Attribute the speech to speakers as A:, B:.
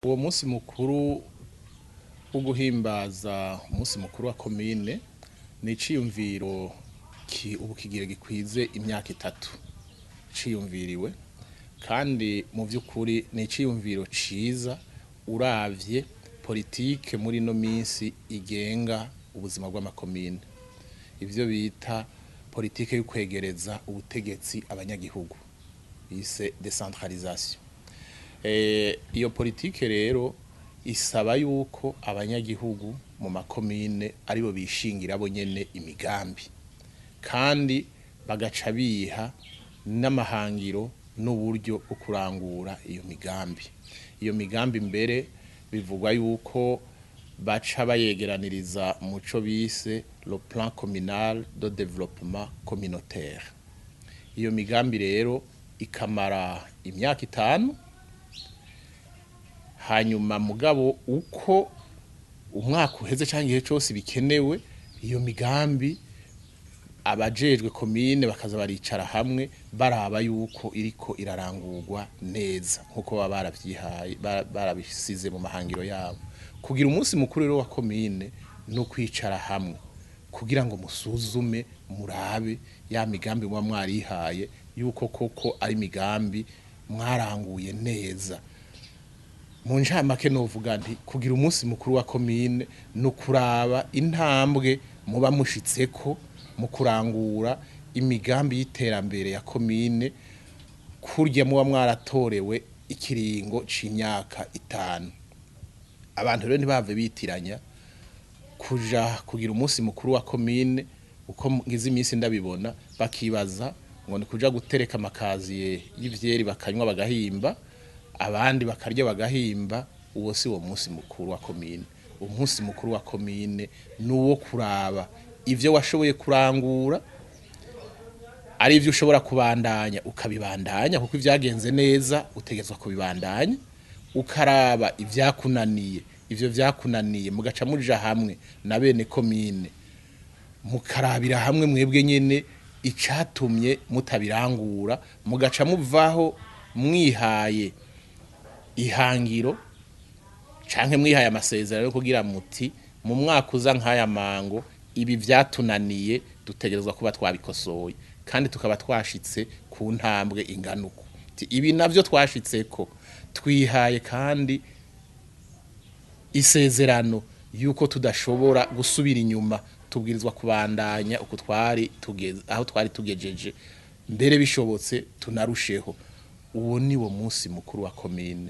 A: Uwo munsi mukuru wo guhimbaza umunsi mukuru wa komine ni iciyumviro ubu kigira gikwize imyaka 3 ciyumviriwe, kandi mu vy'ukuri ni iciyumviro ciza uravye politike muri ino minsi igenga ubuzima bw'amakomine, ivyo bita politike yo kwegereza ubutegetsi abanyagihugu bise décentralisation. Iyo politike rero isaba yuko abanyagihugu mu makomine aribo bishingira bo nyene imigambi, kandi bagaca biha n'amahangiro n'uburyo bwo kurangura iyo migambi. Iyo migambi mbere bivugwa yuko baca bayegeraniriza muco bise le plan communal de développement communautaire. Iyo migambi rero ikamara imyaka 5, hanyuma mugabo uko umwaka uheze canke igihe cose bikenewe, iyo migambi abajejwe komine bakaza baricara hamwe baraba yuko iriko irarangurwa neza nkuko baba baravyihaye, barabisize mu mahangiro yabo. Kugira umunsi mukuru rero wa komine no kwicara hamwe kugira ngo musuzume, murabe ya migambi muba mwarihaye yuko koko ari migambi mwaranguye neza. Mu ncamake novuga nti kugira umunsi mukuru wa komine no kuraba intambwe muba mushitseko mu kurangura imigambi y'iterambere ya komine, kurya muba mwaratorewe ikiringo c'imyaka 5. Abantu rero ntibave bitiranya kuja kugira umunsi mukuru wa komine, uko ngize iminsi ndabibona bakibaza ngo ni kuja gutereka amakaziye y'ivyeri bakanywa bagahimba, abandi bakarya bagahimba. Uwo si wo munsi mukuru wa komine. Umunsi mukuru wa komine nuwo kuraba ivyo washoboye kurangura, ari ivyo ushobora kubandanya ukabibandanya, kuko ivyagenze neza utegerezwa kubibandanya, ukaraba ivyakunaniye, ivyo vyakunaniye mugaca muja hamwe na bene komine mukarabira hamwe mwebwe nyene icatumye mutabirangura, mugaca muvaho mwihaye ihangiro canke mwihaye amasezerano yo kugira muti mu mwaka uza nk'aya mango ibi vyatunaniye dutegerezwa kuba twabikosoye kandi tukaba twashitse ku ntambwe ingana uku. Ibi navyo twashitseko twihaye kandi isezerano yuko tudashobora gusubira inyuma, tubwirizwa kubandanya uko twari tugeze aho twari tugejeje, mbere bishobotse tunarusheho. Uwo ni wo munsi mukuru wa komine.